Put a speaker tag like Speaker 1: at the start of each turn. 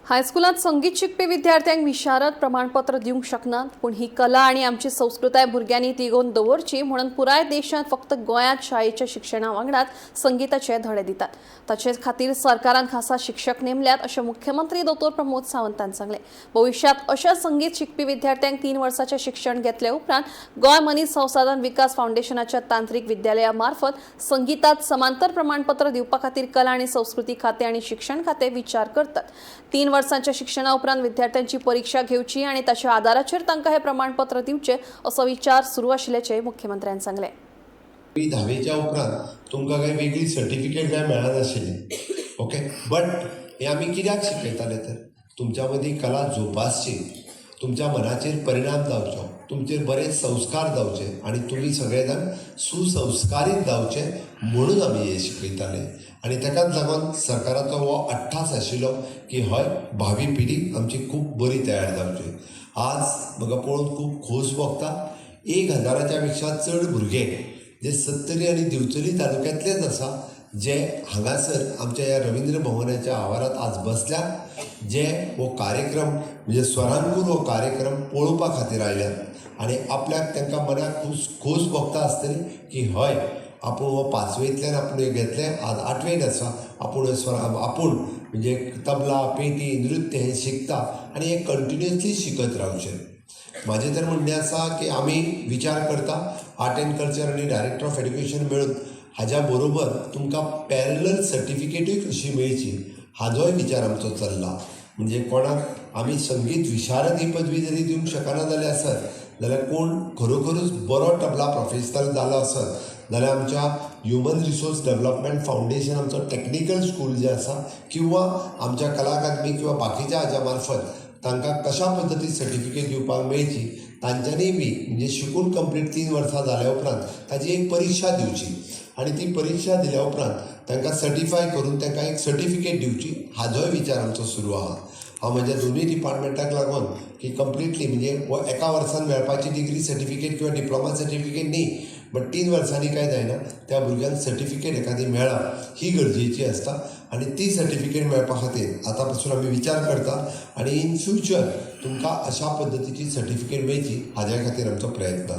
Speaker 1: हायस्कुलांत संगीत शिकपी विद्यार्थ्यांक विशारद प्रमाणपत्र दिवंक शकनात, पूण ही कला आनी आमची संस्कृताय भुरग्यांनी तिगोवन दवरची म्हणून पुराय देशांत फक्त गोंयांत शाळेच्या शिक्षणा वांगडाच संगीताचे धडे दितात. ताचे खातीर सरकारान खासा शिक्षक नेमल्यात, अशें मुख्यमंत्री दोतोर प्रमोद सावंतान सांगलें. भविश्यांत अशा संगीत शिकपी विद्यार्थ्यांक 3 वर्साचें शिक्षण घेतले उपरांत गोंय मनीस संसाधन विकास फावंडेशनाच्या तांत्रिक विद्यालया मार्फत संगीतात समांतर प्रमाणपत्र दिवपा खातीर कला आनी संस्कृती खातें आनी शिक्षण खातें विचार करतात. 3 वर्सांच्या शिक्षणा उपरांत विद्यार्थ्यांची परीक्षा घेवची आनी ताच्या आदाराचेर तांकां हें प्रमाणपत्र दिवचें, असो विचार सुरू आशिल्ल्याचें मुख्यमंत्र्यान सांगलें.
Speaker 2: धावेच्या उपरांत तुमकां कांय वेगळी सर्टिफिकेट काय मेळनाशिल्ली, ओके. बट हें आमी कित्याक शिकयताले तर तुमच्या मदीं कला जोपासची, तुमच्या मनाचेर परिणाम जावचो, तुमचेर बरे संस्कार जावचे आनी तुमी सगळे जाण सुसंस्कारीत जावचे म्हणून आमी हें शिकयताले. आनी ताकाच लागून सरकाराचो हो अट्टाहास आशिल्लो की हय, भावी पिढी आमची खूब बरी तयार जावची. आज म्हाका पळोवन खूब खोस भोगता, 1000च्या पेक्षा चड भुरगे जे सत्तरी आनी दिवचली तालुक्यांतलेच आसा, जे हांगासर आमच्या ह्या रविंद्र भवनाच्या आवारांत आज बसल्यात, जे हो कार्यक्रम म्हणजे स्वरांकूर हो कार्यक्रम पळोवपा खातीर आयल्यात. आनी आपल्याक तांकां मनाक खूब खोस भोगता आसतली की हय, आपूण हो पांचवेंतल्यान आपूण हें घेतलें, आज आठवेन आसा, आपूण हे स्वर आपूण म्हणजे तबला, पेटी, नृत्य हें शिकता आनी हें कंटिन्युअसली शिकत रावचें. म्हाजें तर म्हणणें आसा की आमी विचार करता, आर्ट एंड कल्चर आनी डायरेक्टर ऑफ एड्युकेशन मेळून हाज्या बरोबर तुमकां पॅरलल सर्टिफिकेटूय कशी मेळची हाजोय विचार आमचो चल्ला. म्हणजे कोणाक आमी संगीत विशारद ही पदवी जरी दिवंक शकना जाल्यार आसत जाल्यार, कोण खरोखरूच बरो तबला प्रोफेशनल जालो आसत जाल्यार, आमच्या ह्युमन रिसोर्स डेवलपमेंट फावंडेशन, आमचो टॅक्निकल स्कूल जें आसा, किंवा आमच्या कला अकादमी किंवा बाकीच्या हाज्या मार्फत तांकां कशा पद्दतीन सर्टिफिकेट दिवपाक मेळची, तांच्यांनी बी म्हणजे शिकून कंप्लीट 3 वर्सां जाल्या उपरांत ताजी एक परिक्षा दिवची आनी ती परिक्षा दिल्या उपरांत तांकां सर्टिफाय करून तांकां एक सर्टिफिकेट दिवची, हाजोय विचार आमचो सुरू आहा. हांव म्हज्या दोनूय डिपार्टमेंटाक लागून की कंप्लिटली म्हणजे हो एका वर्सान मेळपाची डिग्री सर्टिफिकेट किंवा डिप्लोमा सर्टिफिकेट न्ही, बट 3 वर्सांनी काय जायना, त्या भुरग्यांक सर्टिफिकेट एखादी मेळप ही गरजेची आसता. आनी ती सर्टिफिकेट मेळपा खातीर आतां पासून आमी विचार करता आनी इन फ्युचर तुमकां अशा पद्दतीची सर्टिफिकेट मेळची हाज्या खातीर आमचो प्रयत्न आसा.